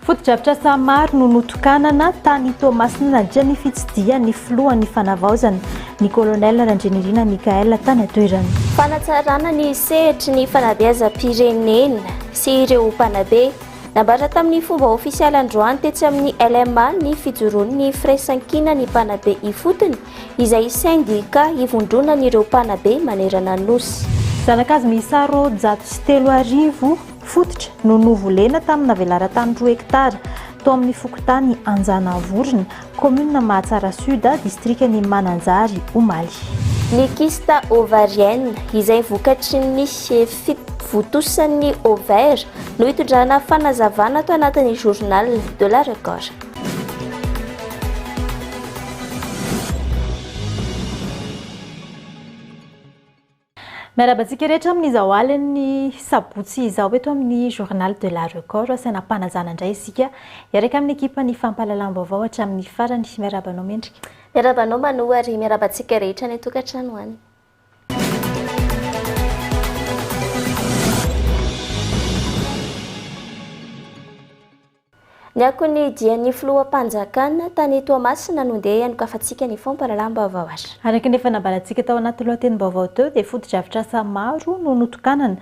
Fotodrafitrasa maro no notokanana tany Toamasina nandritra ny fitsidihan'ny filohan'ny fanavaozana, ny Colonel Randrianirina Michaël tany an-toerana. Fanatsarana ny sehatry ny fanabeazam-pirenena sy ireo mpanabe. Nambara tamin'ny fomba ofisialy androany tetsy amin'ny LMA ny fijoroan'ny firaisankinan'ny mpanabe ifotony izay sendika ivondronan'ireo mpanabe manerana ny Nosy. Zanakazo miisa 32 fototra no novolena tamina velaran-tany roa hektara tao amin'ny fokontany Anjanavorona, kaominina Mahatsara Sud, distrikan'i Mananjary, omaly. Ny kyste ovarienne, izay vokatry ny fivontosan'ny ovaire, no hitondrana fanazavana ato anatin'ny Journal de la Record. Miarahaba antsika rehetra amin'izao alin'ny sabotsy izao eto amin'ny Journal de la Record. Asaina am-panajana indray isika hiaraka amin'ny ekipan'ny fampahalalam-baovao hatramin'ny farany. Miarahaba anao Mendrika. Miarahaba anao Manoa ary miarahaba antsika rehetra any an-tokantrano any. Ny akon'ny dian'ny filoham-panjakana tany Toamasina no ndeha hanokafantsika ny fampahalalam-baovao ary. Araka ny efa nambarantsika tao anaty lohatenim-baovao teo dia fotodrafitrasa maro no notokanana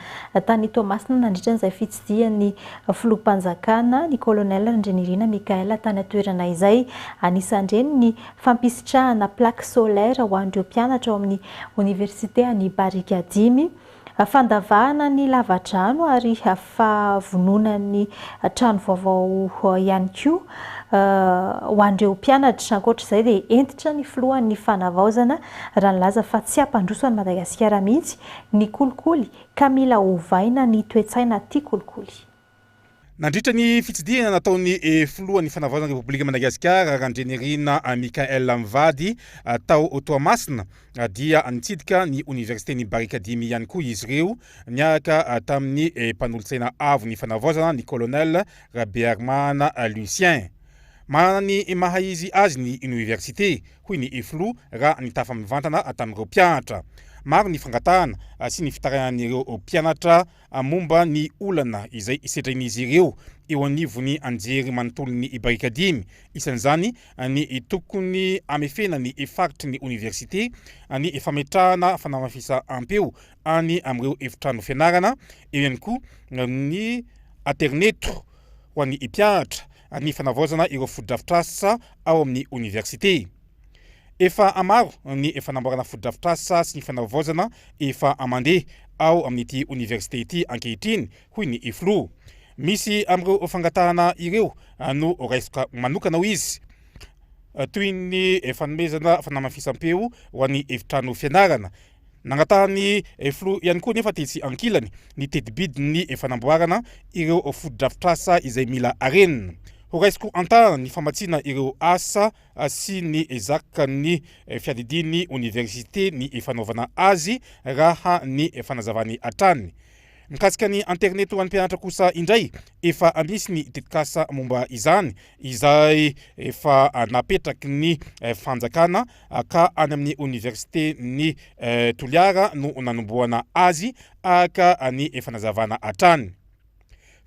tany Toamasina nandritra an'izay fitsidihan'ny filoham-panjakana ny Colonel Randrianirina Michaël tany an-toerana izay. Anisan'ireny ny fampisitrahana plaque solaire ho an'ireo mpianatra ao amin'ny oniversite any Barikadimy. Fandavahana ny lavadrano ary fahavononan'ny trano vaovao ihany koa ho an'ireo mpianatra. Ankoatra izay dia hentitra ny filohan'ny fanavaozana raha nilaza fa tsy hampandroso an'i Madagasikara mihitsy ny kolikoly ka mila ovaina ny toe-tsaina tia kolikoly. Nandritra ny fitsidihana nataon'ny filohan'ny Fanavaozana ny Repoblikan'i Madagasikara, Randrianirina Michaël mivady, tao Toamasina dia nitsidika ny oniversiten'i Barikadimy ihany koa izy ireo niaraka tamin'ny mpanolotsaina avo ny Fanavaozana, ny Colonel Rabearimana Lucien. Manana ny maha izy azy ny oniversite, hoy ny filoha raha nitafa mivantana tamin'ireo mpianatra. Maro ny fangatahana sy ny fitarainan'ireo mpianatra momba ny olana izay sedrain'izy ireo eo anivon'ny anjery manontolon'ny Barikadimy, isan'izany ny tokony hamefena ny faritry ny oniversite, ny fametrahana fanamafisam-peo any amin'ireo efitrano fianarana, eo ihany koa ny aterineto ho an'ny mpianatra, ny fanavaozana ireo fotodrafitrasa ao amin'ny oniversite. Efa maro ny fanamboarana fotodrafitrasa sy ny fanavaozana efa mandeha ao amin'ity oniversite ity ankehitriny, hoy ny filoha. Misy amin'ireo fangatahana ireo no raisiko manokana, hoy izy, toy ny fanomezana fanamafisam-peo ho an'ny efitrano fianarana. Nangatahan'ny filoha ihany koa anefa tetsy ankilany ny teti-bidin'ny fanamboarana ireo fotodrafitrasa izay mila harenina. Horaisiko an-tanana ny famatsiana ireo asa sy ny zakan'ny fiadidian'ny oniversite ny fanaovana azy, raha ny fanazavany hatrany. Mikasika ny aterineto ho an'ny mpianatra kosa indray, efa misy ny tetikasa momba izany izay efa napetraky ny fanjakana ka any amin'ny oniversiten'i Toliara no nanombohana azy, araka ny fanazavana hatrany.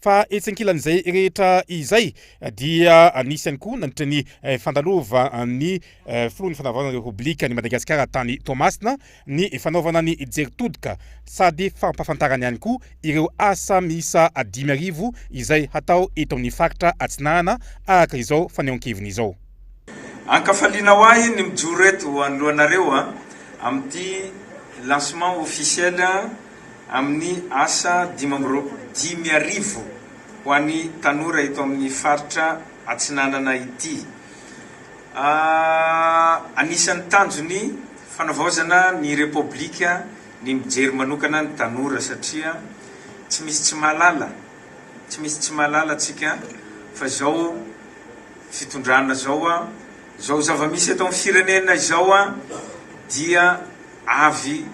Fa etsy ankilan'izay rehetra izay dia nisy ihany koa nandritra ny fandalovan'ny filohan'ny fanavaozana ny Repoblikan'i Madagasikara tany Toamasina ny fanaovana ny jery todika sady fampahafantarana ihany koa ireo asa miisa 5000 izay hatao eto amin'ny faritra Atsinanana araka izao fanehoan-keviny izao. Ankafaliana ho ahy ny mijoro eto anoloanareo amin'ity lancement officiel amin'ny asa 5000 ho an'ny tanora eto amin'ny faritra Atsinanana ity. Anisan'ny tanjon'ny fanavaozana ny Repoblika ny mijery manokana ny tanora satria tsy misy tsy mahalala, tsy misy tsy mahalala tsika fa izao fitondrana izao, izao zava-misy eto amin'ny firenena izao dia avy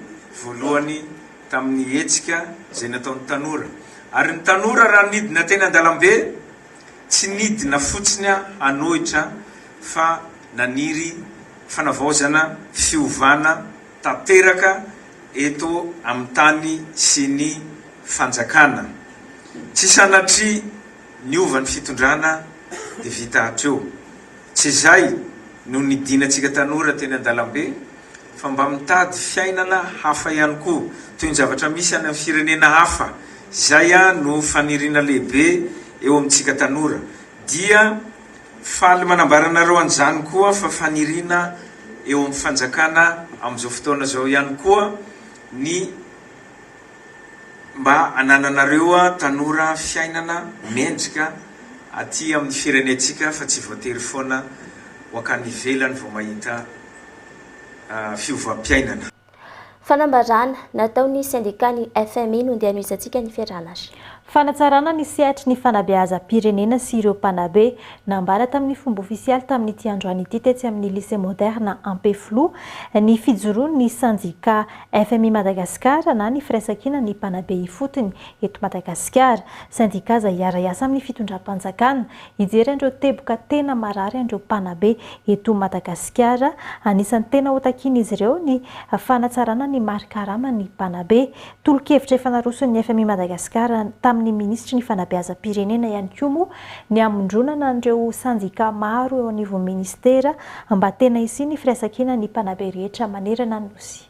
voalohany tamin'ny hetsika izay nataon'ny tanora. Ary ny tanora raha nidina teny an-dalambe, tsy nidina fotsiny hanohitra fa naniry fanavaozana, fiovana tanteraka eto amin'ny tany sy ny fanjakana. Tsy sanatria niova ny fitondrana. dia vita hatreo. Tsy izay no nidinantsika tanora teny an-dalambe fa mba mitady fiainana hafa ihany koa, toy ny zavatra misy any amin'ny firenena hafa. Izay no faniriana lehibe eo amintsika tanora. Dia faly manambara anareo an'izany koa fa faniriana eo amin'ny fanjakana amin'izao fotoana izao ihany koa ny mba hanananareo tanora fiainana mendrika aty amin'ny firenentsika fa tsy voatery foana ho akany ivelany vao mahita fiovam-piainana. Fanambarana nataon'ny sendikan'ny FMI no ndeha hanohizantsika ny fiarahana. Fanatsarana ny sehatry ny fanabeazam-pirenena sy ireo mpanabe. Nambara tamin'ny fomba ofisialy tamin'ity androany ity tetsy amin'ny Lycée Moderne Ampefiloha ny fijoroan'ny sendika FMI Madagascar na ny Firaisankinan'ny mpanabe ifotony eto Madagasikara. Sendika izay hiara-hiasa amin'ny fitondram-panjakana Hijery an'ireo teboka tena marary an'ireo mpanabe eto Madagasikara. Anisan'ny tena hotakian'izy ireo ny fanatsarana ny mari-karaman'ny mpanabe. Tolo-kevitra efa naroson'ny FMI Madagascar tamin'ny minisitry ny fanabeazam-pirenena ihany koa moa ny hamondronana an'ireo sendika maro eo anivon'ny minisitera mba tena hisian'ny firaisankinan'ny mpanabe rehetra manerana ny Nosy.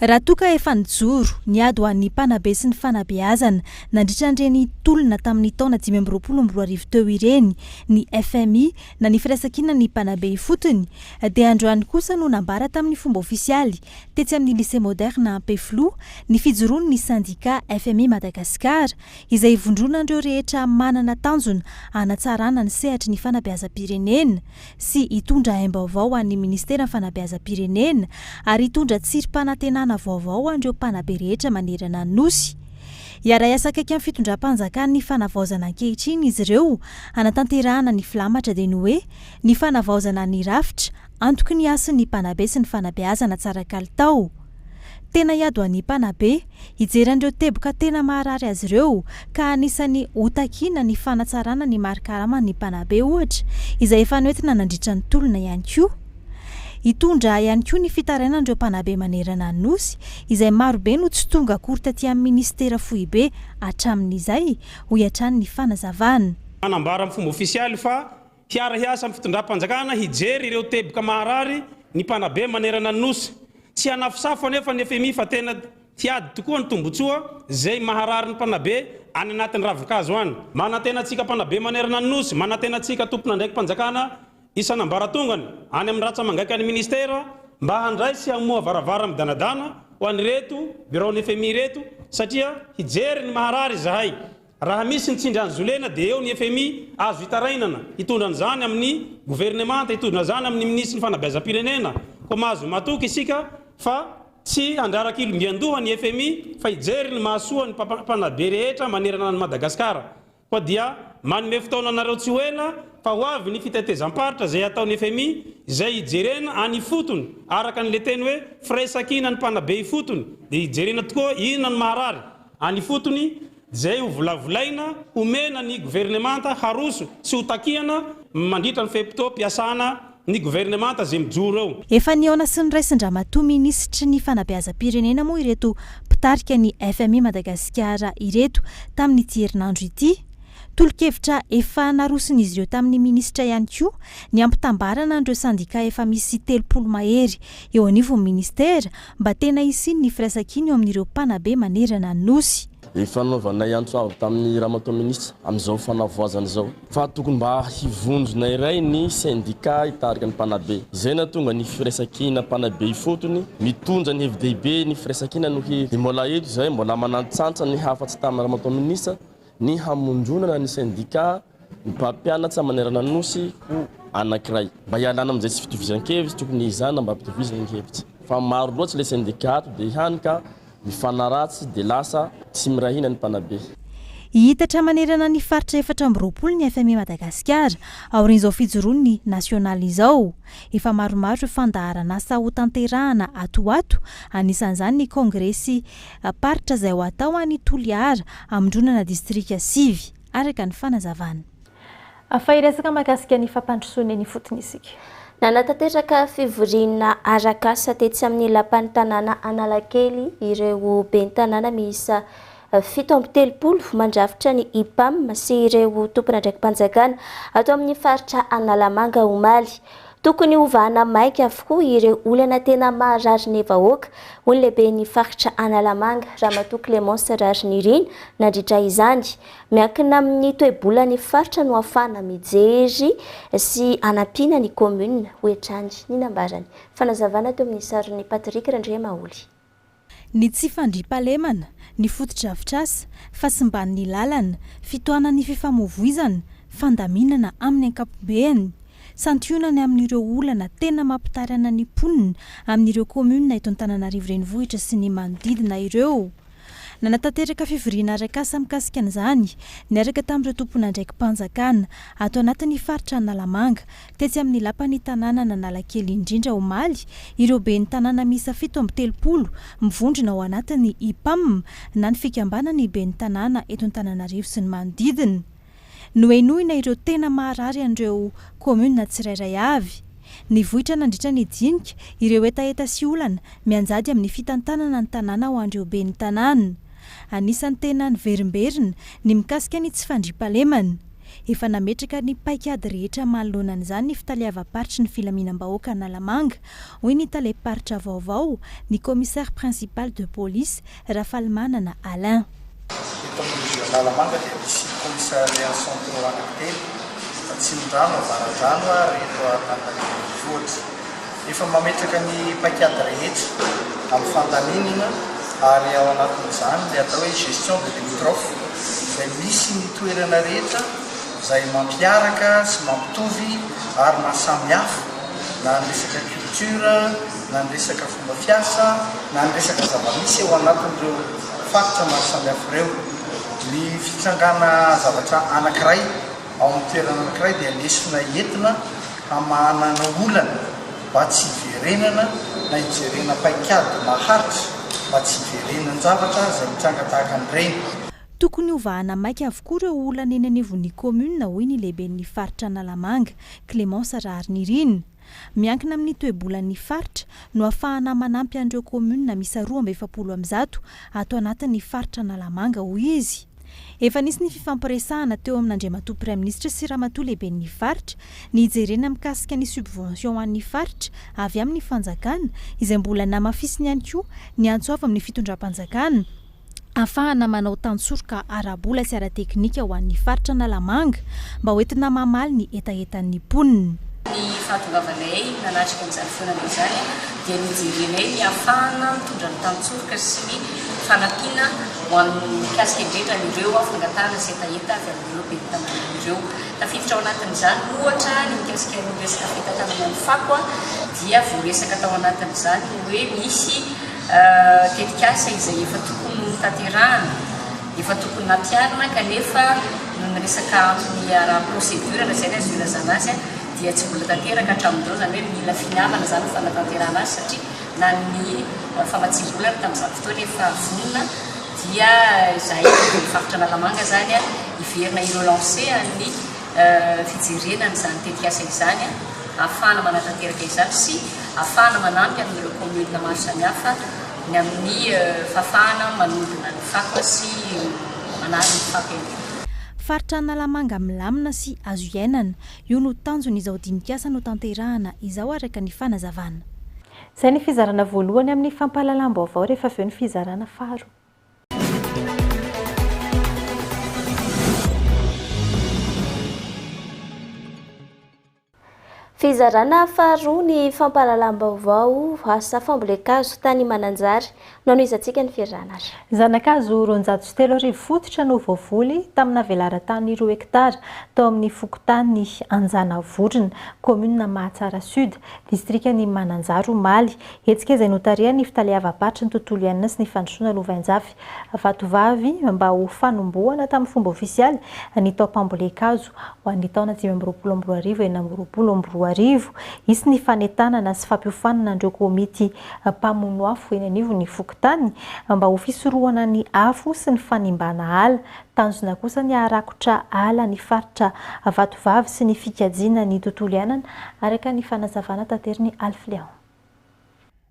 Raha toa ka efa nijoro, niady ho an'ny mpanabe sy ny fanabeazana nandritra an'ireny tolona tamin'ny taona 2025 teo ireny ny FMI na ny Firaisankinan'ny mpanabe ifotony dia androany kosa no nambara tamin'ny fomba ofisialy tetsy amin'ny Lycée Moderne Ampefiloha ny fijoroan'ny sendika FMI Madagascar izay ivondronan'ireo rehetra manana tanjona hanatsarana ny sehatry ny fanabeazam-pirenena sy hitondra aim-baovao ho an'ny Ministeran'ny Fanabeazam-pirenena ary hitondra tsirim-panantenana vaovao ho an'ireo mpanabe rehetra manerana ny Nosy. Hiara-hiasa akaiky amin'ny fitondram-panjakan'ny fanavaozana ankehitriny izy ireo hanatanterahana ny filamatra dia ny hoe ny fanavaozana ny rafitra antoky ny hasin'ny mpanabe sy ny fanabeazana tsara kalitao. Tena hiady ho an'ny mpanabe, hijery an'ireo teboka tena maharary azy ireo ka anisan'ny hotakiana ny fanatsarana ny mari-karaman'ny mpanabe ohatra, izay efa noentina nandritra ny tolona ihany koa. Hitondra ihany koa ny fitarainan'ireo mpanabe manerana ny Nosy, izay marobe no tsy tonga akory taty amin'ny minisitera foibe hatramin'izay, hoy hatrany ny fanazavana. Manambara amin'ny fomba ofisialy fa Hiara-hiasa amin'ny fitondram-panjakana hijery ireo teboka maharary ny mpanabe manerana ny Nosy. Tsy hanafosafo anefa ny fmi fa tena hiady tokoa ny tombotsoa izay maharary ny mpanabe any anatin'ny ravinkazo any. Manantena antsika mpanabe manerana ny Nosy, manantena antsika tompon'andraiki-panjakana isan'ambaratongany any amin'ny ratsa-mangaikan'ny Ministera mba handray sy hamoha varavara midanadana ho an'ireto biraon'ny fmi ireto satria hijery ny maharary izahay. Raha misy ny tsindry anzolena dia eo ny fmi azo itarainana hitondra an'izany amin'ny governemanta, hitondra izany amin'ny minisitry ny fanabeazam-pirenena. Koa mahazo matoky isika fa tsy handrarak'ilo mbiandoha ny fmi fa hijery ny mahasoa ny mpanabe rehetra manerana an'i Madagasikara. Koa dia manome fotoana anareo tsy ho ela fa ho avy ny fitetezam-paritra izay hataon'ny fmi izay hijerena any ifotony araka an'ilay teny hoe firaisankina ny mpanabe ifotony dia hijerena tokoa inona no maharary any ifotony Izay ho volavolaina homena ny governemanta haroso sy ho takiana mandritra ny fe-potoam-piasana ny governemanta izay mijoro eo. Efa nihaona sy noraisin-dRamatoa Minisitry ny Fanabeazam-pirenena moa ireto mpitarika ny FMI Madagasikara ireto tamin'ity herinandro ity. Tolo-kevitra efa naroson'izy ireo tamin'ny minisitra ihany koa ny hampitambarana an'ireo sendika efa misy 30 mahery eo anivon'ny minisitera mba tena hisian'ny firaisankina eo amin'ireo mpanabe manerana ny Nosy. Efa nanaovanay antso avo tamin'ny Ramatoa Minisitra amin'izao fanavoazana izao fa tokony mba hivondrona iray ny sendika hitarika ny mpanabe. Izay nahatonga ny firaisankina mpanabe ifotony mitondra ny hevi-dehibe ny firaisankina no he mbola eto izahay mbola manantsantsa ny hafatsy tamin'ny Ramatoa Minisitra ny hamondronana ny sendika Ny mpampianatra manerana ny Nosy ho anankiray. Mba hialana amin'izay tsy fitovizan-kevitra, tokony hezahana mba hampitovizana ny hevitra. Fa maro loatra ilay sendika ato dia hany ka mifanaratsy dia lasa tsy miray hina ny mpanabe. Hihitatra manerana ny faritra 24 ny FMI Madagasikara aorian'izao fijoroan'ny nasionaly izao. Efa maromaro ireo fandaharan'asa hotanterahana ato ho ato, anisan'izany ny kongresy paritra izay ho atao any Toliara hamondronana distrika sivy. araka ny fanazavana. Fa hiresaka mahakasika ny fampandrosoana eny ifotony isika. Nanatanteraka fivoriana arak'asa tetsy amin'ny lapan'ny tanàna Analakely ireo ben'ny tanàna miisa 37 mandrafitra ny IPAM sy ireo tompon'andraiki-panjakana ato amin'ny faritra Analamanga omaly. Tokony hovahana maika avokoa ireo olana tena maharary ny vahoaka, hoy ny lehiben'ny faritra Analamanga, Ramatoa Clémence Raharinirina, nandritra izany. Miankina amin'ny toe-bolan'ny faritra no ahafahana mijery sy hanampiana ny kaominina, hoy hatrany ny nambarany. Fanazavana teo amin'ny sarin'i Patrick Randriamaholy. Ny tsy fandriampahalemana, ny fotodrafitrasa, fahasimban'ny lalana, fitohanan'ny fifamoivoizana, fandaminana amin'ny ankapobeany. Santionany amin'ireo olana tena mampitaraina ny mponina amin'ireo kaominina eto Antananarivo Renivohitra sy ny manodidina ireo. Nanatanteraka fivoriana arak'asa mikasika an'izany niaraka tamin'ireo tompon'andraiki-panjakana ato anatin'ny faritra Analamanga tetsy amin'ny lapan'ny tanànan'Analakely indrindra omaly ireo ben'ny tanàna miisa 37 mivondrona ao anatin'ny IPAM na ny fikambanan'ny ben'ny tanàna eto Antananarivo sy ny manodidina. Nohenoina ireo tena maharary an'ireo kaominina tsirairay avy. Nivoitra nandritra ny dinika ireo hetaheta sy olana mianjady amin'ny fitantanana ny tanàna ho an'ireo ben'ny tanàna. Anisan'ny tena niverimberina ny mikasika ny tsy fandriampahalemana. Efa nametraka ny paikady rehetra manoloana an'izany ny fitaleavam-paritry ny filaminam-bahoaka Analamanga, hoy ny talem-paritra vaovao, ny commissaire principal de police, Rafalimanana Alain. Eto amin'ny Région Analamanga dia misy commissariat centraux anankitelo, Atsimondrano, Avaradrano ary eto Antananarivo Renivohitra. Efa mametraka ny paikady rehetra amin'ny fandaminana ary ao anatin'izany ilay atao hoe gestion de limitrophe izay misy ny toerana rehetra izay mampiaraka sy mampitovy ary mahasamihafa na ny resaka culture na ny resaka fomba fiasa na ny resaka zava-misy ao anatin'ireo faritra maro samihafa ireo. Ny fitrangana zavatra anankiray ao amin'ny toerana anankiray dia lesona entina hamahanana olana mba tsy hiverenana na hijerena paikady maharitra mba tsy hiverenan-javatra izay mitranga tahaka an'ireny. Tokony hovahana maika avokoa ireo olana eny anivon'ny kaominina hoy ny lehiben'ny faritra Analamanga, Clémence Raharinirina. Miankina amin'ny toe-bolan'ny faritra no ahafahana manampy an'ireo kaominina miisa 142 ato anatin'ny faritra Analamanga, hoy izy. Efa nisy ny fifampiresahana teo amin'Andriamatoa Praiminisitra sy Ramatoa Lehiben'ny Faritra ny hijerena mikasika ny subvention ho an'ny faritra avy amin'ny fanjakana izay mbola namafisiny ihany koa ny antso avo amin'ny fitondram-panjakana ahafahana manao tantsoroka ara-bola sy ara-teknika ho an'ny faritra Analamanga mba hoentina mamaly ny hetahetan'ny mponina. Ny fahatongavanay nanatrika an'izany fihaonana izany dia nijerenay ny ahafahana mitondra ny tantsoroka sy ny fanampiana ho an'ny mikasika indrindra an'ireo fangatahana sy hetaheta avy amin'ireo ben'ny tanàna ireo. Tafiditra ao anatin'izany ohatra ny mikasika ny resaka fitantanana ny fako dia voaresaka tao anatin'izany ny hoe misy Tetikasa izay efa tokony ho notanterahana, efa tokony nampiharina kanefa noho ny resaka antony ara-procédure raha izay no azo ilazana azy dia tsy mbola tanteraka hatramin'izao, izany hoe mila finiavana izany ny fanatanterahana azy satria na ny famatsiam-bola ary tamin'izany fotoana efa vonona dia izahay eto amin'ny faritra Analamanga izany hiverina hi-relancer ny fijerena an'izany tetikasa izany ahafahana manatanteraka izany sy ahafahana manampy amin'ireo commune maro samihafa ny amin'ny fahafahana manodina ny fako sy manary ny fako ihany koa. Faritra Analamanga milamina sy azo iainana, io no tanjon'izao dinik'asa notanterahana izao araka ny fanazavana. Izay ny fizarana voalohany amin'ny fampahalalam-baovao rehefa avy eo ny fizarana faharoa. Fizarana faharoa ny fampahalalam-baovao asa fambolen-kazo tany Mananjary no hanohizantsika ny fiarahana. Zana-kazo 32 fototra no voavoly tamina velaran-tany roa hektara tao amin'ny fokontany Anjanavorona, kaominina Mahatsara Sud, distrikan'i Mananjary omaly. Hetsika izay notarihan'ny fitaleavam-paritry ny tontolo iainana sy ny fandrosoana lovainjafy Vatovavy mba ho fanombohana tamin'ny fomba ofisialy ny taom-pambolen-kazo ho an'ny taona 2025 2026. Hisy ny fanentanana sy fampiofanana an'ireo komity mpamono afo eny anivon'ny fokontany mba ho fisorohana ny afo sy ny fanimbana ala. Tanjona kosa ny haharakotra ala ny faritra Vatovavy sy ny fikajiana ny tontolo iainana, araka ny fanazavana taterin'i Alf Léon.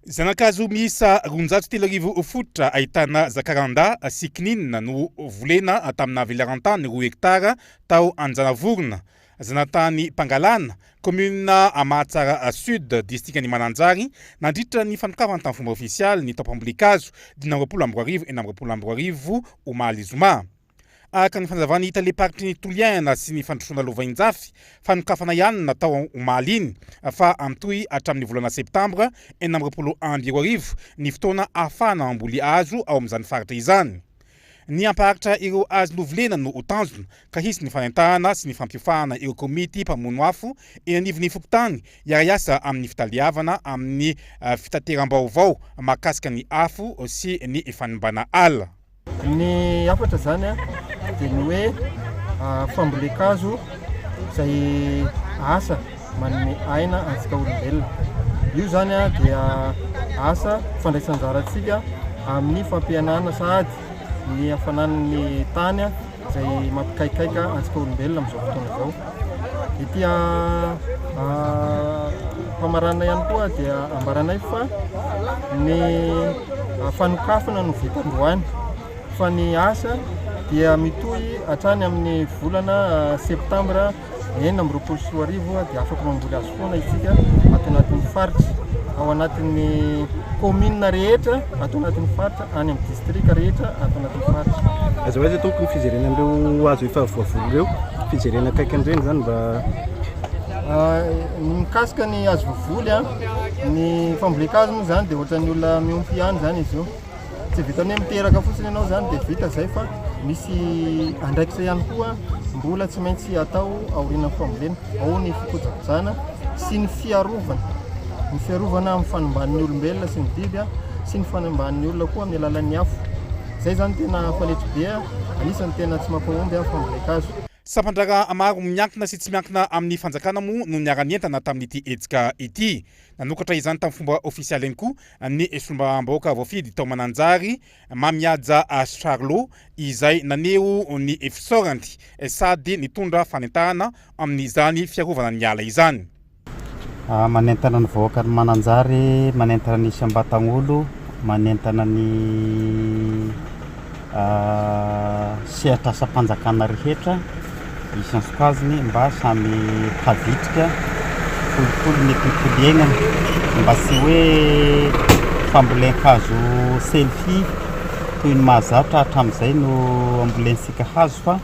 Zana-kazo miisa 32 fototra ahitana zakaranda sy kininina no volena tamina velaran-tany 2 hektara tao Anjanavorona, zanatany Pangalana, kaominina Mahatsara Sud, distrikan'i Mananjary, nandritra ny fanokafana tamin'ny fomba ofisialy ny taom-pambolen-kazo 2025 2026 omaly zoma. Araka ny fanazavan'ny talem-paritry ny Toliaina sy ny fandrosoana lovainjafy, fanokafana ihany no natao omaly iny fa mitohy hatramin'ny volana septambra 2026 ny fotoana ahafahana mamboly hazo ao amin'izany faritra izany. Ny hampaharitra ireo hazo novolena no ho tanjona ka hisy ny fanentahana sy ny fampiofahana ireo komity mpamono afo eny anivon'ny fokontany hiara-hiasa amin'ny fitaleavana amin'ny fitateram-baovao mahakasika ny afo sy ny fanimbana ala. Ny hafatra izany dia ny hoe fambolen-kazo izay asa manome aina antsika olombelona. Io izany dia asa fandraisan'anjara antsika amin'ny fampihenana sahady ny hafanan'ny tany izay mampikaikaika antsika olombelona amin'izao fotoana izao. Ety am-pamaranana ihany koa dia ambaranay fa ny fanokafana no vita androany fa ny asa dia mitohy hatrany amin'ny volana septambra 2026 dia afaka mamboly azy foana isika ato anatin'ny faritra, ao anatin'ny commune rehetra ato anatin'ny faritra, any amin'ny distrika rehetra ato anatin'ny faritra. Aiza ho aiza tompoko ny fijerena an'ireo hazo efa voavoly ireo? Fijerena akaiky an'ireny izany mba. Ny mikasika ny hazo voavoly, ny fambolen-kazo moa izany dia ohatran'ny olona miompy ihany izany izy io. Tsy vitan'ny hoe miteraka fotsiny ianao izany dia vita izay fa misy andraikitra ihany koa mbola tsy maintsy atao aorian'ny fambolena. Ao ny fikojakojana sy ny fiarovana. Ny fiarovana amin'ny fanimban'ny olombelona sy ny biby sy ny fanimban'ny olona koa amin'ny alalan'ny afo. Izay izany tena fanetry be, anisan'ny tena tsy mampahomby amin'ny fambolen-kazo. Sampan-draharaha maro miankina sy tsy miankina amin'ny fanjakana moa no niara-nientana tamin'ity hetsika ity. Nanokatra izany tamin'ny fomba ofisialy ihany koa ny solombavambahoaka voafidy tao Mananjary, Mamihaja Charlot, izay naneho ny fisaorany sady nitondra fanentahana amin'izany fiarovana ny ala izany. Manentana ny vahoakan'i Mananjary, manentana ny isam-batan'olo, manentana ny sehatr'asam-panjakana rehetra isan-tsokajiny mba samy havitrika kolikoly ny tontolo iainana, mba tsy hoe fambolen-kazo selfie toy ny mahazatra hatramin'izay no ambolentsika hazo fa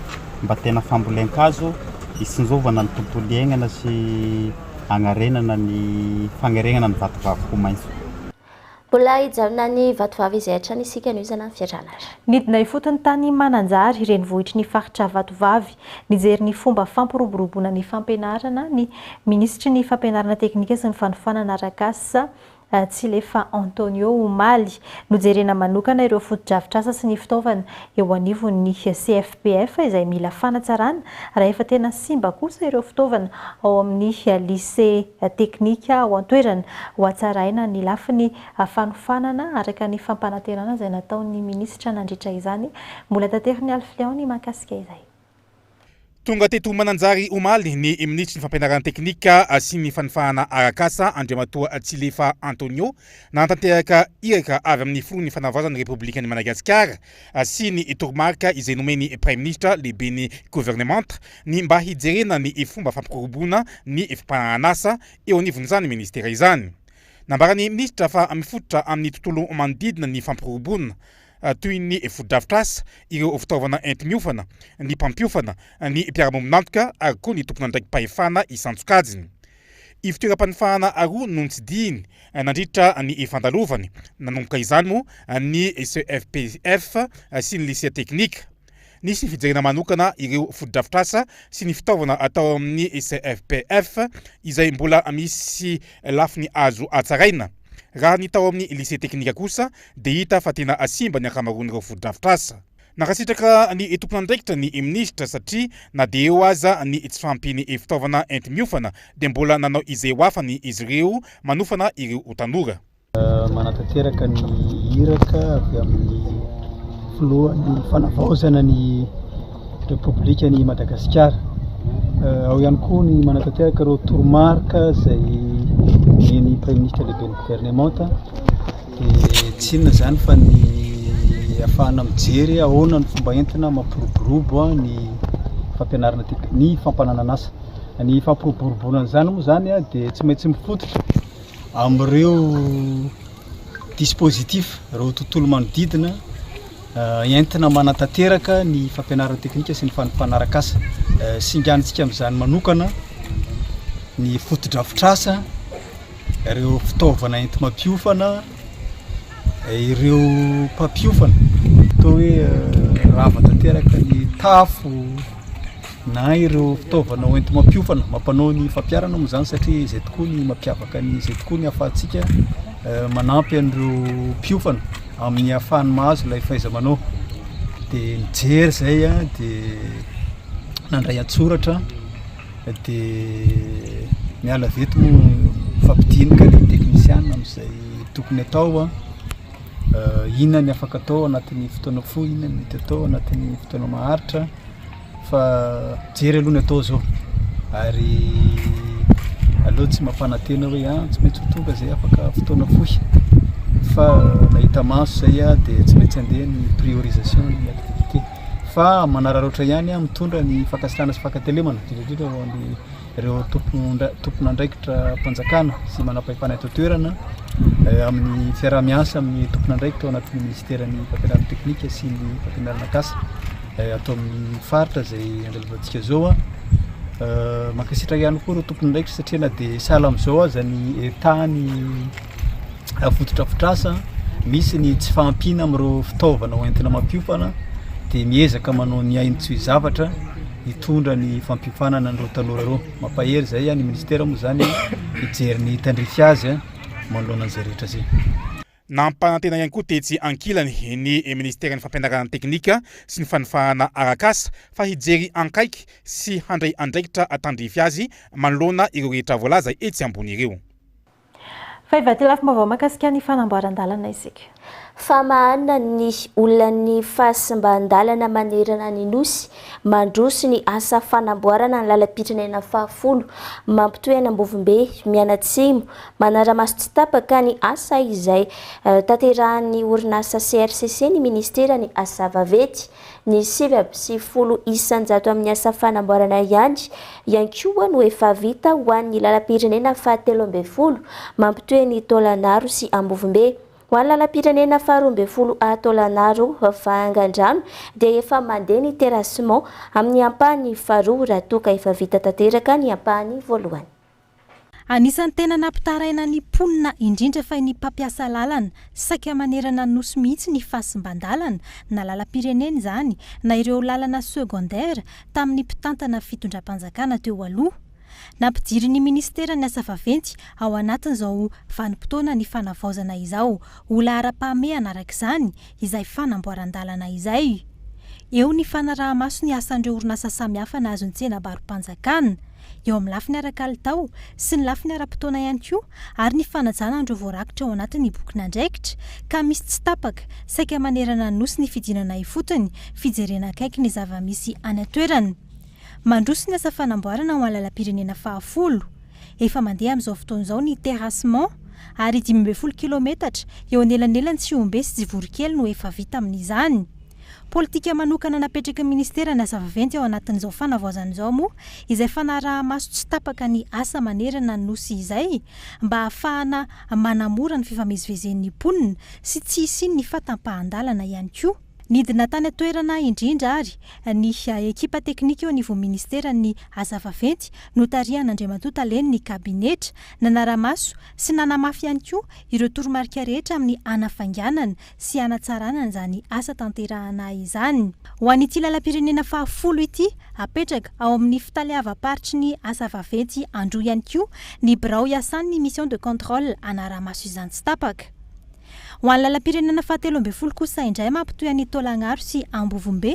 mba tena fambolen-kazo Hitsinjovana ny tontolo iainana sy hagnarenana ny fagneregnana ny vatovavy ho maitso. Mbola hijanona any Vatovavy izay hatrany isika no izana ny fiaranara. Nidina ifotony tany Mananjary, renivohitry ny faritra Vatovavy, nijery ny fomba fampiroboroboana ny fampianarana ny minisitry ny fampianarana teknika sy ny fanofanana arak'asa, Tsilefa Antonio omaly. Nojerena manokana ireo fotodrafitrasa sy ny fitaovana eo anivon'ny CFPF izay mila fanatsarana raha efa tena simba kosa ireo fitaovana ao amin'ny lycée teknika ao an-toerana. Hohatsaraina ny lafiny fanofanana araka ny fampanantenana izay nataon'ny minisitra nandritra izany. Mbola taterin'i Alflion ny mahakasika izay. Tonga teto Mananjary omaly ny minisitry ny fampianarana teknika sy ny fanofahana arak'asa, Andriamatoa Tsilefa Antonio, nanatanteraka iraka avy amin'ny filohan'ny fanavaozana ny Repoblikan'i Madagasikara sy ny toromarika izay nomen'ny Praiminisitra lehiben'ny governemanta ny mba hijerena ny fomba fampiroboroboana ny fampananan'asa eo anivon'izany minisitera izany. Nambaran'ny minisitra fa mifototra amin'ny tontolo manodidina ny fampiroboroboana toy ny fotodrafitrasa, ireo fitaovana enti-miofana, ny mpampiofana, ny mpiara-miombon'antoka ary koa ny tompon'andraiki-pahefana isan-tsokajiny. Ivontoeram-panofahana roa no notsidihiny nandritra ny fandalovany, nanomboka izany moa ny CFPF sy ny lisea teknika. Nisy ny fijerena manokana ireo fotodrafitrasa sy ny fitaovana atao amin'ny CFPF izay mbola misy lafiny azo hatsaraina. Raha ny tao amin'ny lycée teknika kosa dia hita fa tena simba ny ankamaroan'ireo fotodrafitrasa. Nankasitraka ny tompon'andraikitra ny minisitra satria na dia eo aza ny tsy fahampian'ny fitaovana enti-miofana dia mbola nanao izay ho afany izy ireo manofana ireo tanora. Manatanteraka ny iraka avy amin'ny filohan'ny fanavaozana ny Repoblikan'i Madagasikara. Ao ihany koa ny manatanteraka ireo toromarika izay nomen'ny Praiminisitra lehiben'ny governemanta. Dia tsy inona izany fa ny ahafahana mijery ahoana ny fomba entina mampiroborobo ny fampianarana tek- ny fampananan'asa. Ny fampiroboroboana an'izany moa izany dia tsy maintsy mifototra amin'ireo dispositif, ireo tontolo manodidina entina manatanteraka ny fampianarana teknika sy ny mpanaraka asa. Singanintsika amin'izany manokana ny fotodrafitrasa, ireo fitaovana enti-mampiofana, ireo mpampiofana, atao hoe rava tanteraka ny tafo na ireo fitaovana hoenti-mampiofana mampanao ny fampiharana moa izany satria izay tokoa ny mampiavaka ny izay tokoa ny ahafahantsika manampy an'ireo mpiofana amin'ny ahafahany mahazo ilay fahaiza-manao. Dia nijery izay aho dia nandray an-tsoratra dia miala avy eto moa mifampidinika ny teknisiana amin'izay tokony atao an, inona ny afaka atao anatin'ny fotoana fohy, inona ny mety atao anatin'ny fotoana maharitra fa mijery aloha ny atao zao ary aleo tsy mampanantena hoe ah tsy maintsy ho tonga zay afaka fotoana fohy fa nahita maso zay aho dia tsy maintsy andeha ny priorisation ny activité fa manararaotra ihany aho mitondra ny fankasitrahana sy fankatelemana indrindra indrindra ho an'ireo tompon- tompon'andraikitra mpanjakana sy manam-pahefana eto an-toerana amin'ny fiaraha-miasa amin'ny tompon'andraikitra ao anatin'ny ministeran'ny fampianarana teknika sy ny fampianarana kasa ato amin'ny faritra izay andalovantsika izao. Mankasitraka ihany koa ireo tompon'andraikitra satria na dia sahala amin'izao aza ny tany fotodrafitrasa, misy ny tsy fahampiana amin'ireo fitaovana hoentina mampiofana dia miezaka manao ny ainy tsy ho zavatra hitondra ny fampiofanana an'ireo tanora ireo. Mampahery izay ny ministera moa izany hijery ny tandrify azy manoloana an'izay rehetra izay. Nampanantena ihany koa tetsy ankilany ny minisiteran'ny fampianarana teknika sy ny fanofahana arak'asa fa hijery ankaiky sy handray andraikitra tandrify azy manoloana ireo rehetra voalaza etsy ambony ireo. Fa hivadika lafim-baovao mahakasika ny fanamboaran-dalana isika. Famahana ny olan'ny fahasimban-dalana manerana ny Nosy, mandroso ny asa fanamboarana ny lalam-pirenena fahafolo mampitohy an'Ambovombe mianatsimo Manara-maso tsy tapaka ny asa izay tanterahan'ny orinasa CRCC ny ministeran'ny Asa vaventy. Ny 99 isan-jato amin'ny asa fanamboarana ihany ihany koa no efa vita ho an'ny lalam-pirenena fahatelo ambin'ny folo mampitohy an'i Taolagnaro sy Ambovombe. Ho an'ny lalam-pirenena faharoa ambin'ny folo A Taolagnaro Vangandrano dia efa mandeha ny terrassement amin'ny ampahany faharoa raha toa ka efa vita tanteraka ny ampahany voalohany. Anisan'ny tena nampitaraina ny mponina indrindra fa ny mpampiasa lalana saika manerana ny Nosy mihitsy ny fahasimban-dalana na lalam-pirenena izany na ireo lalana secondaire tamin'ny mpitantana fitondram-panjakana teo aloha. Nampidirin'ny minisiteran'ny asa vaventy ao anatin'izao vanim-potoana ny fanavaozana izao ho laharam-pahamehana araka izany izay fanamboaran-dalana izay. Eo ny fanaraha-maso ny asan'ireo orinasa samihafa nahazo ny tsenabaro-panjakana, eo amin'ny lafiny ara-kalitao sy ny lafiny ara-potoana ihany koa ary ny fanajana an'ireo voarakitra ao anatin'ny bokin'andraikitra ka misy tsy tapaka saika manerana ny Nosy ny fidinana ifotony, fijerena akaiky ny zava-misy any an-toerana. Mandroso ny asa fanamboarana ho an'ny lalam-pirenena fahafolo. Efa mandeha amin'izao fotoana izao ny terrassement ary 15 kilometatra eo anelanelan'i Tsihombe sy Tsivorikely no efa vita amin'izany. Politika manokana napetraky ny ministeran'ny asa vaventy ao anatin'izao fanavaozana izao moa izay fanaraha-maso tsy tapaka ny asa manerana ny Nosy izay mba hahafahana manamora ny fifamezivezen'ny mponina sy tsy hisian'ny fahatapahan-dalana ihany koa. Nidina tany an-toerana indrindra ary ny ekipa teknika eo anivon'ny ministeran'ny Asa vaventy notarihan'Andriamatoa Talen'ny kabinetra, nanara-maso sy nanamafy ihany koa ireo toromarika rehetra amin'ny hanafainganana sy hanatsarana an'izany asa tanterahana izany. Ho an'ity lalam-pirenena fahafolo ity, apetraka ao amin'ny fitaleavam-paritry ny Asa vaventy Androy ihany koa ny birao iasan'ny mission de contrôle hanara-maso izany tsy tapaka. Ho an'ny lalam-pirenena fahatelo ambin'ny folo kosa indray mampitohy an'i Taolagnaro sy Ambovombe,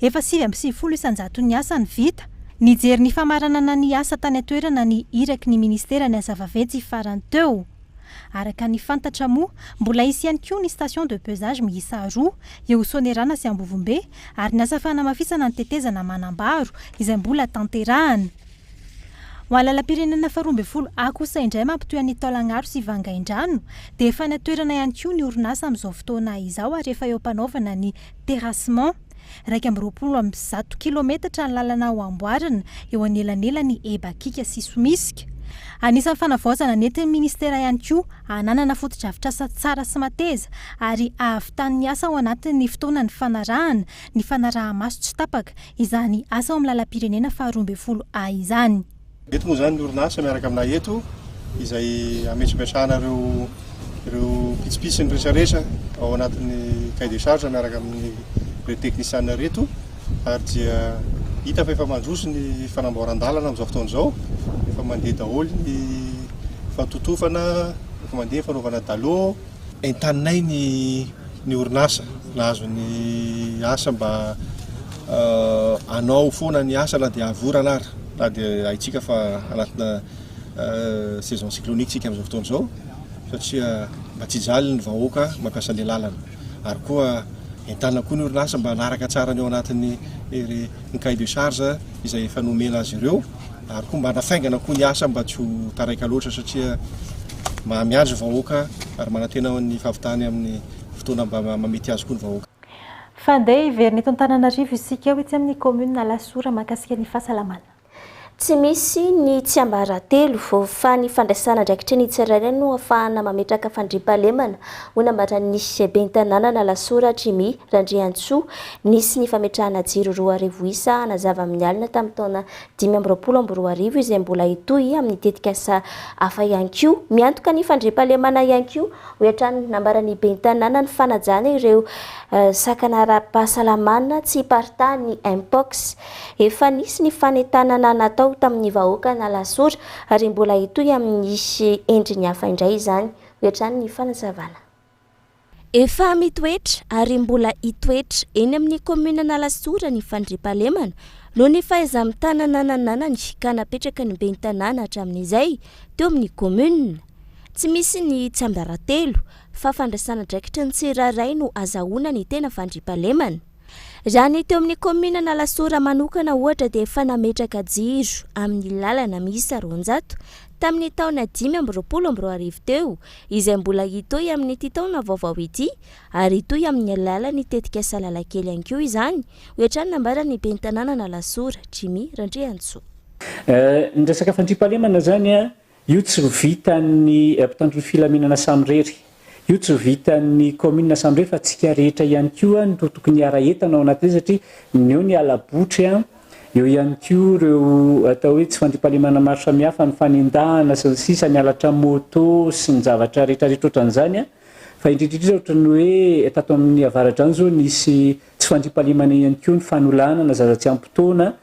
efa 99 isan-jaton'ny asa no vita. Nijery ny famaranana ny asa tany an-toerana ny iraky ny ministeran'ny asa vaventy farany teo. Araka ny fantatra moa, mbola hisy ihany koa ny station de pesage miisa roa eo Soanierana sy Ambovombe ary ny asa fanamafisana ny tetezana Manambaro izay mbola tanterahana. Ho an'ny lalam-pirenena faharoa ambin'ny folo A kosa indray mampitohy an'i Taolagnaro sy Vangaindrano dia efa any an-toerana ihany koa ny orinasa amin'izao fotoana izao ary efa eo am-panaovana ny terrassement. 121 kilometatra ny lalana ho amboarina eo anelanelan'i Ebakika sy Somisika. Anisan'ny fanavaozana nentin'ny minisitera ihany koa hananana fotodrafitrasa tsara sy mateza ary hahavitan'ny asa ao anatin'ny fotoana nifanarahana ny fanaraha-maso tsy tapaka izany asa ao amin'ny lalam-pirenena faharoa ambin'ny folo A izany. Eto moa izany ny orinasa miaraka aminay eto izay hametrapetrahana ireo ireo pitsopitsony rehetrarehetra ao anatin'ny cahier de charge miaraka amin'ireo teknisiana ireto ary dia hita fa efa mandroso ny fanamboaran-dalana amin'izao fotoana izao, efa mandeha daholo ny fatotofana, efa mandeha ny fanaovana dalot. Entaninay ny ny orinasa nahazo ny asa mba hanao foana ny asa na dia avy orana ary na dia haintsika fa anatina saison cyclonique tsika amin'izao fotoana izao satria mba tsy hijaly ny vahoaka mampiasa ilay lalana ary koa entanina koa ny orinasa mba hanaraka tsara ny ao anatin'ny ny cahier de charge izay efa nomena azy ireo ary koa mba hanafaingana koa ny asa mba tsy ho taraika loatra satria miandry ny vahoaka ary manantena ny fahavitany amin'ny fotoana mba mamety azy koa ny vahoaka. Fa andeha hiverina eto Antananarivo isika ho etsy amin'ny kaominina Alasora mahakasika ny fahasalamana. Tsy misy ny tsiambaratelo fa ny fandraisana andraikitry ny tsirairay no ahafahana mametraka fandriampahalemana, hoy nambaran'ny ben'ny tanànan'Alasora Jimmy Randriantsoa. Nisy ny fametrahana jiro 2000 isa hanazava amin'ny alina tamin'ny taona 2025 izay mbola hitohy amin'ny tetikasa hafa ihany koa. Miantoka ny fandriampahalemana ihany koa, hoy hatrany nambaran'ny ben'ny tanàna, ny fanajana ireo sakana ara-pahasalamana tsy hiparitahan'ny Mpox. Efa nisy ny fanentanana natao tamin'ny vahoaka an'Alasora ary mbola hitohy amin'ny endriny hafa indray izany, hoy hatrany ny fanazavana. Efa mitoetra ary mbola hitoetra eny amin'ny kaominina Analasora ny fandriampahalemana noho ny fahaiza-mitanana nananany ka napetraka ny ben'ny tanàna hatramin'izay teo amin'ny kaominina. Tsy misy ny tsiambaratelo fa fandraisana andraikitry ny tsirairay no azahoana ny tena fandriampahalemana. Raha ny teo amin'ny kaominina Analasora manokana ohatra dia efa nametraka jiro amin'ny lalana miisa 200 tamin'ny taona 2025 teo izay mbola hitohy amin'ity taona vaovao ity ary hitohy amin'ny alalan'ny tetikasa Lalakely ihany koa izany, hoy hatrany nambaran'ny ben'ny tanànan'Alasora, Jimmy Randriantsoa. Ny resaka fandriampahalemana izany Io tsy ho vitan'ny mpitandro ny filaminana samirery, io tsy ho vitan'ny kaominina samirery fa tsika rehetra ihany koa no tokony hiara-hientana ao anatin'izay satria ny eo ny hala-botry, eo ihany koa ireo atao hoe tsy fandriampahalemana maro samihafa, ny fanendahana sy ny sisa, ny halatra moto sy ny zavatra rehetrarehetra ohatran'izany fa indrindra indrindra ohatran'ny hoe tato amin'ny Avaradrano izao nisy tsy fandriampahalemana ihany koa ny fanolanana zaza tsy ampy taona,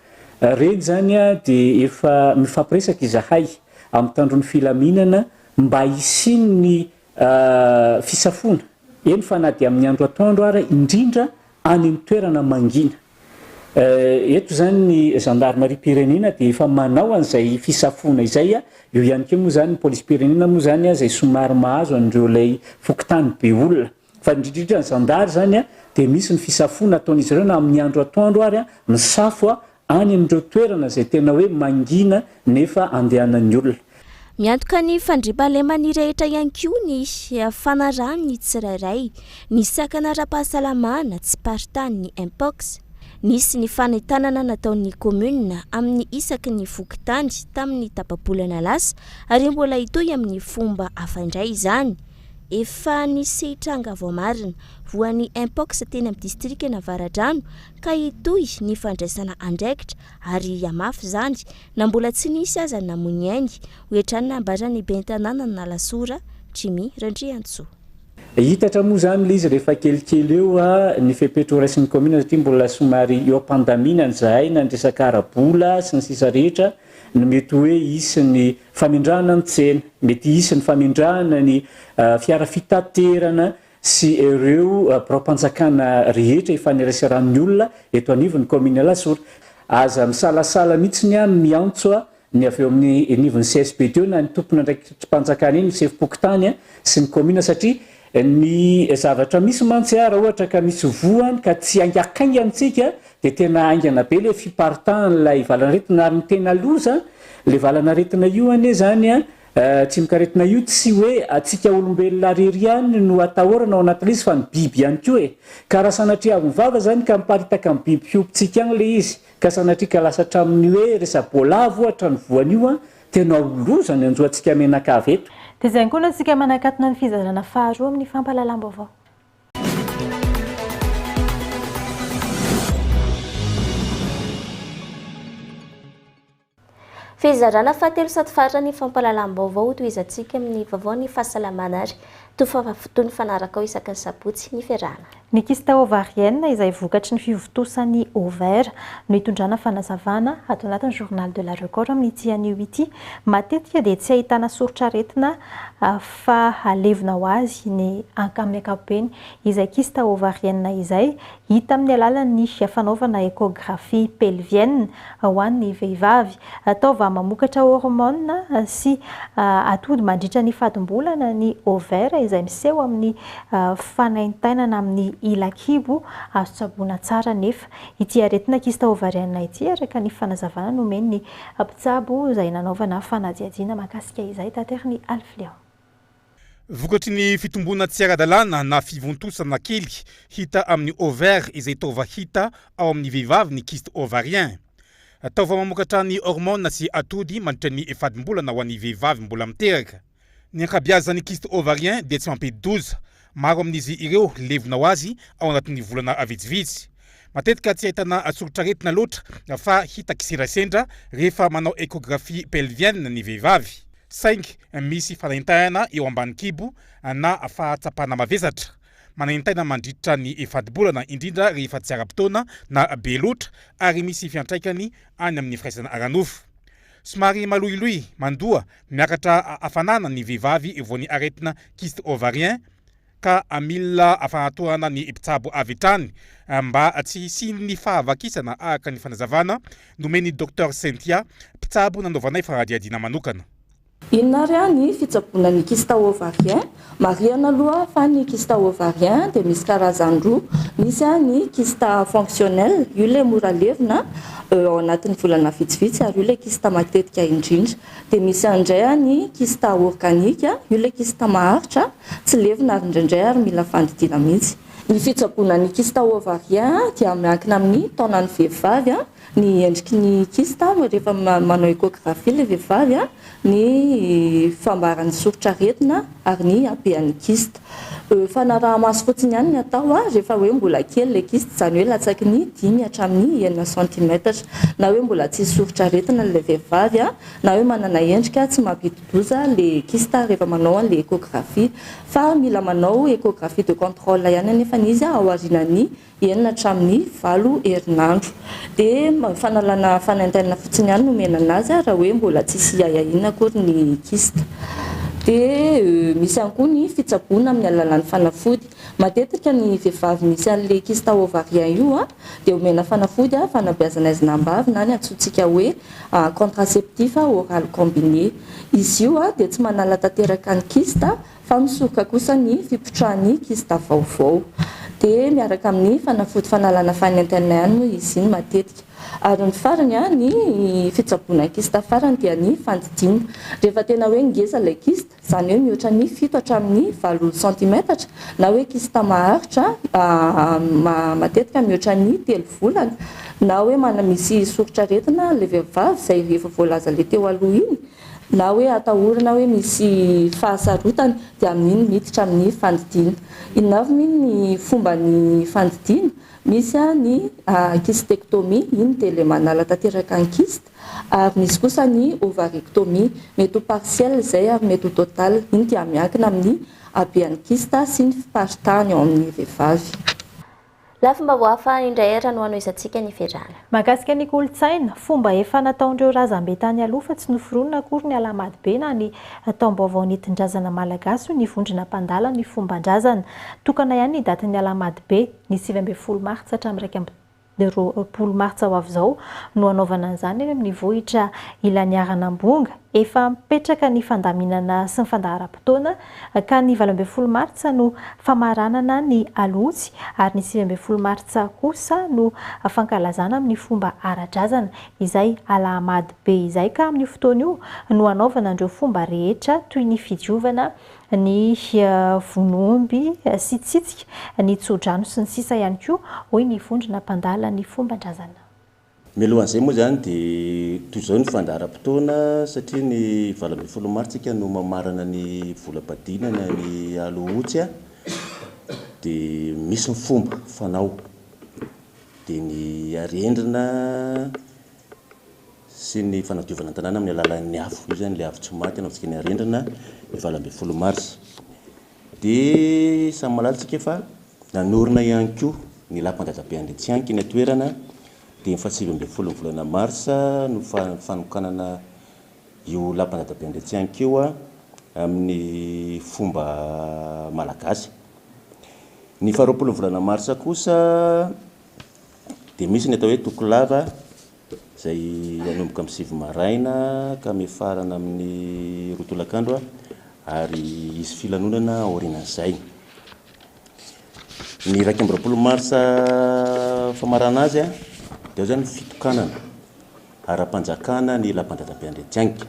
Ireny izany dia efa mifampiresaka izahay amin'ny mpitandro ny filaminana mba hisian'ny fisafoana, eny fa na dia amin'ny andro atoandro ara, indrindra any amin'ny toerana mangina. Eto izany ny zandarimariam-pirenena dia efa manao an'izay fisafoana izay, eo ihany koa moa izany ny polisim-pirenena moa izany izay somary mahazo an'ireo ilay fokontany be olona. Fa indrindra indrindra ny zandary izany dia misy ny fisafoana ataon'izy ireo na amin'ny andro atoandro ary misafo any amin'ireo toerana izay tena hoe mangina nefa andehanan'ny olona. Miantoka ny fandriampahaleman'ny rehetra ihany koa ny fanarahan'ny tsirairay ny sakana ara-pahasalamana tsy paritahan'ny Mpox. Nisy ny fanentanana nataon'ny kaominina amin'ny isaky ny fokontany tamin'ny tapa-bolana lasa ary mbola hitohy amin'ny fomba hafa indray izany. Efa nisy tranga voamarina voan'ny Mpox teny amin'ny distrikan'Avaradrano ka hitohy ny fandraisana andraikitra ary hihamafy izany na mbola tsy nisy aza ny namoy ny ainy, hoy hatrany nambaran'ny ben'ny tanànan'Alasora, Jimmy Randriantsoa. Hitatra moa izany ilay izy rehefa kelikely eo ny fepetra horaisin'ny kaominina satria mbola somary eo am-pandaminana izahay na ny resaka ara-bola sy ny sisa rehetra no mety hoe hisy ny famendrahana ny tsena, mety hisy ny famendrahana ny fiara fitaterana sy ireo biraom-panjakana rehetra ifaneraseran'ny olona eto anivon'ny kaominina Alasora. Aza misalasala mihitsy ny miantso ny avy eo amin'ny anivon'ny CSB teo na ny tompon'andraikitrim-panjakana eny, ny sefom-pokontany sy ny kaominina satria ny zavatra misy mantsy raha ohatra ka misy voany ka tsy haingakaingana isika dia tena haingana be ilay fiparitahan'ilay valanaretina ary ny tena loza Ilay valanaretina io anie izany an, tsimokaretina io tsy hoe antsika olombelona rery ihany no atahorana ao anatin'ilay izy fa ny biby ihany koa e. Ka raha sanatria avy ny vava izany ka miparitaka amin'ny biby fiompintsika agny ilay izy, ka sanatria ka lasa hatramin'ny hoe resa-boalavo ohatra ny voan'io an, tena ho loza ny hanjo antsika mianakavy eto. Dia izay koa no antsika manakatona ny fizarana faharoa amin'ny fampahalalam-baovao. Fizarana fahatelo sady farany fampahalalam-baovao hotohizantsika amin'ny vaovaon'ny fahasalamana ary toy ny fanaraka ao isaky ny sabotsy ny fiarahana. Ny kyste ovarienne izay vokatry ny fivontosan'ny ovaire no itondrana fanazavana ato anatin'ny Journal de la Record amin'ity anio ity. Matetika dia tsy ahitana soritr'aretina fa alevina ho azy ny amin'ny ankapobeny izay kyste ovarienne izay Hita amin'ny alalan'ny fanaovana échographie pelvienne ho an'ny vehivavy. Taova mamokatra hormones sy atody mandritra ny fadimbolana ny ovaire izay miseho amin'ny fanaintainana amin'ny ila-kibo. Azo tsaboina tsara anefa ity aretina kyste ovarienne ity araka ny fanazavana nomen'ny mpitsabo izay nanaovana fanadihadiana mahakasika izay. Taterin'i Alfleon. Vokatry ny fitomboana tsy ara-dalàna na fivontosana kely hita amin'ny ovaire izay taova hita ao amin'ny vehivavy ny kyste ovarien. Taova mamokatra ny hormone sy atody mandritra ny fadimbolana ho an'ny vehivavy mbola miteraka. Ny ankabiazan'ny kyste ovarien dia tsy mampidi-doza. Maro amin'izy ireo levona ho azy ao anatin'ny volana vitsivitsy. Matetika tsy ahitana soritr'aretina loatra fa hita kisendrasendra rehefa manao échographie pelvienne ny vehivavy. Saingy misy fanaintainana eo ambany kibo na fahatsapana mavesatra. Manaintaina mandritra ny fadimbolana, indrindra rehefa tsy ara-potoana na be loatra, ary misy fiantraikany any amin'ny firaisana ara-nofo. Somary maloiloy, mandoa, miakatra hafanana ny vehivavy voan'ny aretina kyste ovarien, ka mila fanatohana ny mpitsabo avy hatrany mba tsy hisian'ny fahavakisana araka ny fanazavana nomen'ny Docteur Cynthia, mpitsabo nanaovanay fanadihadiana manokana. Inona ary ny fitsaboana ny kyste ovarien? Marihana aloha fa ny kyste ovarien dia misy karazany roa, misy ny kyste fonctionnel, io ilay mora levona ao anatin'ny volana vitsivitsy ary io ilay kyste matetika indrindra. Dia misy indray ny kyste organique, io ilay kyste maharitra, Tsy levona ary indraindray ary mila fandidiana mihitsy. Ny fitsaboana ny kyste ovarien dia miankina amin'ny taonan'ny vehivavy, ny endriky ny kyste rehefa manao échographie ilay vehivavy, ny fambaran'ny soritr'aretina ary ny habean'ny kyste. Fanaraha-maso fotsiny ihany ny atao rehefa hoe mbola kely ilay kyste, izany hoe latsaky ny dimy hatramin'ny enina centimètres, na hoe mbola tsisy soritr'aretina ilay vehivavy, na hoe manana endrika tsy mampidi Doza le kyste rehefa manao anle echographie fa mila manao echographie de controle ihany anefany izy ao aorianan'ny enina hatramin'ny valo herinandro. Dia fanalana fanaintainana fotsiny ihany no omena anazy raha hoe mbola tsisy ahiahiana akory ny kyste. Dia misy ihany koa ny fitsaboana amin'ny alalan'ny fanafody. Matetika ny vehivavy misy anle kyste ovarien io dia omena fanafody fanabeazana aizina am-bavy na ny antsointsika hoe contraceptif oral combiné. Izy io dia tsy manala tanteraka ny kyste fa misoroka kosa ny fipotrahan'ny kyste vaovao. Dia miaraka amin'ny fanafody fanalana fanaintainana ihany moa izy iny matetika. Ary ny farany, ny fitsaboana ny kyste farany dia ny fandidiana. Rehefa tena hoe ngeza ilay kyste, izany hoe mihoatra ny fito hatramin'ny valo santimetatra na hoe kyste maharitra matetika mihoatra ny telo volana na hoe mana misy soritr'aretina ilay vehivavy izay efa voalaza ilay teo aloha iny na hoe atahorana hoe misy fahasarotana dia amin'iny miditra amin'ny fandidiana. Inona avy moa ny fomban'ny fandidiana? Misy ny kystectomie, iny dia ilay manala tanteraka ny kyste. Ary misy kosa ny ovarectomie, mety ho partielle izay ary mety ho totale, iny dia miankina amin'ny habean'ny kyste sy ny fiparitahany ao amin'ny vehivavy. Lafim-baovao hafa indray ary no hanohizantsika ny fiarahana. Mahakasika ny kolontsaina, fomba efa nataon'ireo razambe tany aloha fa tsy noforonina akory ny Alahamadibe na ny taom-baovao nentin-drazana malagasy hoy ny vondrona mpandala ny fomban-drazana. Tokana ihany ny datin'ny Alahamadibe, ny 19 martsa hatramin'ny 21 martsa ho avy izao no hanaovana an'izany eny amin'ny vohitra Ilaniaranambonga. Efa mipetraka ny fandaminana sy ny fandaharam-potoana ka ny 18 martsa no famaranana ny Alohotsy ary ny 19 martsa kosa no fankalazana amin'ny fomba ara-drazana izay Alahamady be izay ka amin'io fotoana io no hanaovana an'ireo fomba rehetra toy ny fidiovana ny vono omby sy tsitsika, ny tsodrano sy ny sisa ihany koa hoy ny vondrona mpandala ny fomban-drazana. Mialohan'izay moa izany dia toy izao ny fandaharam-potoana satria ny 18 martsa isika no mamarana ny volam-padina na ny Alohotsy dia misy ny fomba fanao dia ny arendrina sy ny fanadiovana ny tanàna amin'ny alalan'ny afo, io izany ilay afo tsy maty anaovantsika ny arendrina ny 18 marsa. Dia samy mahalala isika fa nanorina ihany koa ny lapan-dadabe Andriatsianky eny an-toerana dia ny faha 19 ny volana marsa no fanokanana io lapan-dadabe Andriatsianky io amin'ny fomba malagasy. Ny faha 20 ny volana marsa kosa dia misy ny atao hoe tokolava izay hanomboka amin'ny 9 maraina ka mifarana amin'ny 2 tolakandro ary hisy filanonana aorianan'izay. Ny 21 marsa famarana azy dia ao izany ny fitokanana ara-panjakana ny lapan-dadabe Andriatsiangy.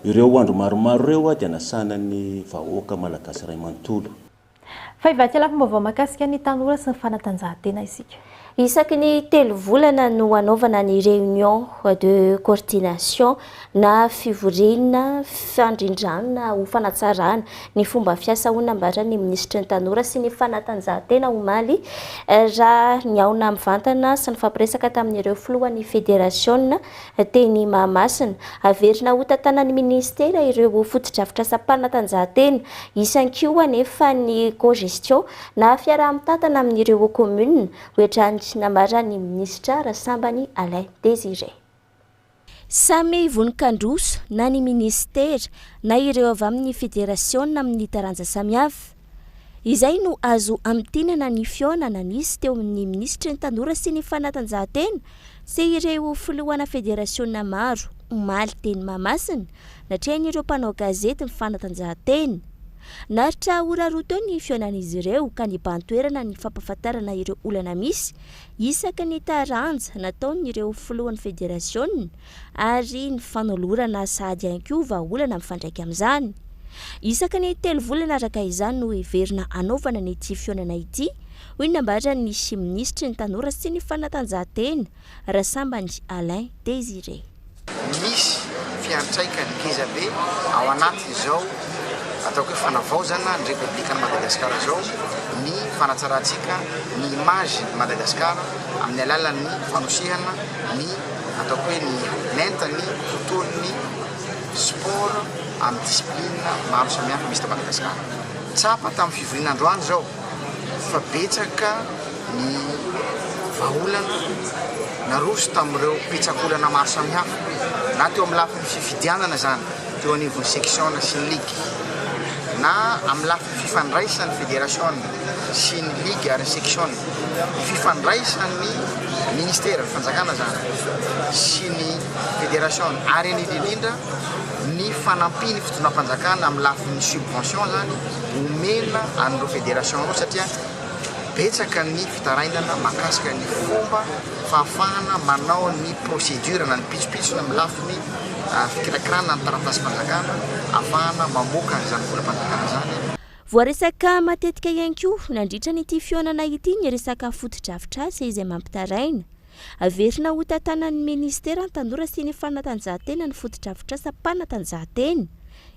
Ireo andro maromaro ireo dia nasana ny vahoaka malagasy iray manontolo. Fa hivadika lafim-baovao mahakasika ny tanora sy ny fanatanjahantena isika. Isaky ny telo volana no hanaovana ny réunion de coordination na fivoriana fandrindrana ho fanatsarana ny fomba fiasa hoy nambaran'ny minisitry ny tanora sy ny fanatanjahantena omaly raha nihaona mivantana sy nifampiresaka tamin'ireo filohan'ny federasiona Teny Mahamasina. Averina hotantanan'ny minisitera ireo fotodrafitrasam-panatanjahantena. Hisy koa anefa ny co-gestion na fiaraha-mitantana amin'ireo kaominina, hoy hatrany nambaran'ny minisitra Rasambany Alain Désiré. Samy vonon-kandroso na ny minisitera na ireo avy amin'ny federasiona amin'ny taranja samihafa. Izay no azo amintinana ny fihaonana nisy teo amin'ny minisitry ny Tanora sy ny fanatanjahantena sy ireo filohana federasiona maro omaly teny Mahamasina, natrehin'ireo mpanao gazety ny fanatanjahantena. Naharitra ora roa teo ny fihaonan'izy ireo ka nibahan-toerana ny fampahafantarana ireo olana misy isaky ny taranja nataon'ireo filohan'ny federasiona ary ny fanolorana sahady ihany koa vahaolana mifandraika amin'izany. Isaky ny telo volana araka izany no heverina hanaovana ny ity fihaonana ity, hoy ny nambaran'ny minisitry ny Tanora sy ny fanatanjahantena, Rasambany Alain Désiré. Misy fiantraikany ngezabe ao anatin'izao ataoko hoe fanavaozana ny Repoblikan'i Madagasikara izao ny fanatsarantsika ny image n'i Madagasikara amin'ny alalan'ny fanosehana ny ataoko hoe ny lentan'ny tontolon'ny sport amin'ny discipline maro samihafa misy eto Madagasikara. Tsapa tamin'ny fivoriana androany izao fa betsaka ny vahaolana naroso tamin'ireo petsak'olana maro samihafa na teo amin'ny lafiny fifidianana izany teo anivon'ny section sy ny ligue na amin'ny lafiny fifandraisan'ny federation sy ny ligue ary ny section, ny fifandraisan'ny ministera, ny fanjakana izany, sy ny federation ary indrindra indrindra ny fanampian'ny fitondram-panjakana amin'ny lafiny subvention izany omena an'ireo federation ireo satria betsaka ny fitarainana mahakasika ny fomba fahafahana manao ny procédure na ny pitsopitsony amin'ny lafiny fikirakirana ny taratasim-panjakana ahafahana mamoaka an'izany volam-panjakana izany. Voaresaka matetika ihany koa nandritra an'ity fihaonana ity ny resaka fotodrafitrasa izay mampitaraina. Averina ho tantanan'ny minisiteran'ny Tanora sy ny fanatanjahantena ny fotodrafitrasam-panatanjahantena.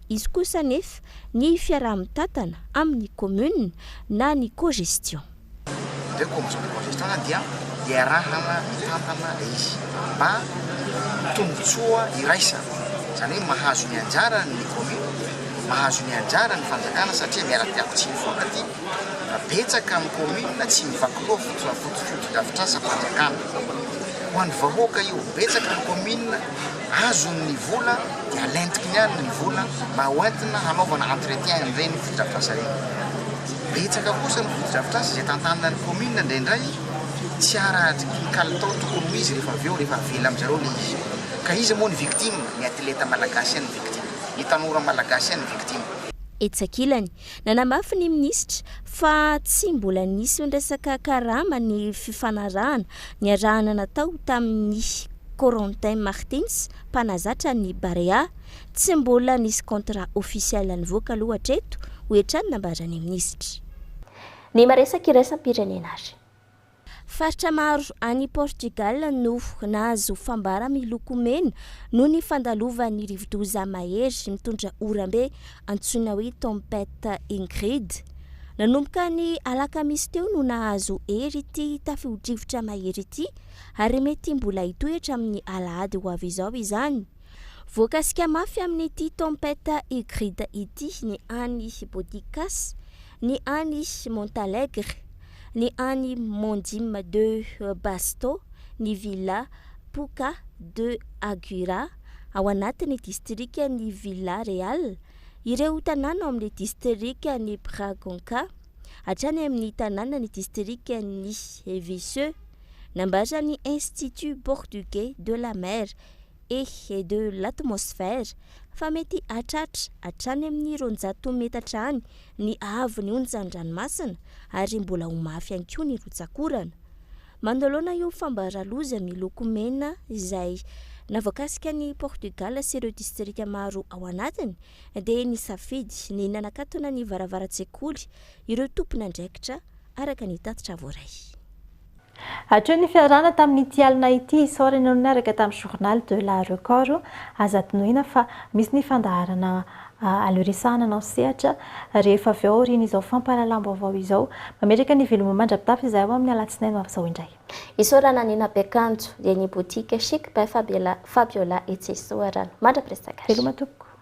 Hisy kosa anefa ny fiaraha-mitantana amin'ny commune na ny co-gestion. Ny hoe commission de co-gestion dia iarahana mitantana ilay izy mba ho tombotsoa iraisana, izany hoe mahazo ny anjarany ny commune, mahazo ny anjarany ny fanjakana satria miara-tiako-tsiny foana aty fa betsaka ny commune tsy mivaky loha fotodrafitrasam-panjakana. Ho an'ny vahoaka io, betsaka ny commune azony ny vola dia alentikiny any ny vola mba hoentina hanaovana entretien an'ireny fotodrafitrasa ireny. Betsaka kosa ny fotodrafitrasa izay tantanan'ny commune indraindray tsy araky ny kalitao tokony ho izy rehefa avy eo, rehefa avela amin-dry zareo ilay izy. Ka iza moa ny victime? Ny atleta malagasy ihany ny victime. Ny tanora malagasy ihany ny victime. Etsy ankilany, nanamafy ny minisitra fa tsy mbola nisy resaka karama ny fifanarahana niarahana natao tamin'i Corentin Martins, mpanazatra ny Barea. Tsy mbola nisy contrat officiel nivoaka aloha hatreto, hoy hatrany nambaran'ny minisitra. Ny maresaka iraisam-pirenena ary. Faritra maro any Portugal no nahazo fambara miloko mena noho ny fandalovan'ny rivodoza mahery mitondra oram-be antsoina hoe Tempête Ingrid. Nanomboka ny alakamisy teo no nahazo hery ity tafio-drivotra mahery ity ary mety mbola hitohy hatramin'ny alahady ho avy izao izany. Voakasika mafy amin'ity Tempête Ingrid ity ny any Boticas, ny any Montalegre, ny any Mondim de Basto, ny Villa Pouca de Aguirra, ao anatin'ny distrikan'i Vila Real, ireo tanàna ao amin'ny distrikan'i Braganca, hatrany amin'ny tanànan'ny distrikan'i Viseu. Nambaran'ny Institut portugais de la mer et de l'atmosphère fa mety hahatratra hatrany amin'ny 200 metatra any ny haavon'ny onjan-dranomasina ary mbola ho mafy ihany koa ny rotsak'orana. Manoloana io fambara-loza miloko mena izay navoakasika an'i Portugal sy ireo distrika maro ao anatiny dia nisafidy ny nanakatona ny varavaran-tsekoly ireo tompon'andraikitra araka ny tatitra voaray. Hatreo ny fiarahana tamin'ity alina ity, isaorana ianao niaraka tamin'ny Journal de la Record. Aza adinoina fa misy ny fandaharana aleo resahana anao sehatra rehefa avy eo aorian'izao fampahalalam-baovao izao. Mametraka ny veloma mandra-pitafy izahay ho amin'ny alatsinainy ho avy izao indray. Isaorana ny nampiakanjo dia ny boutique Chic by Fabiola Fabiola etsy Soarano. Mandra-piresaka. Veloma tompoko.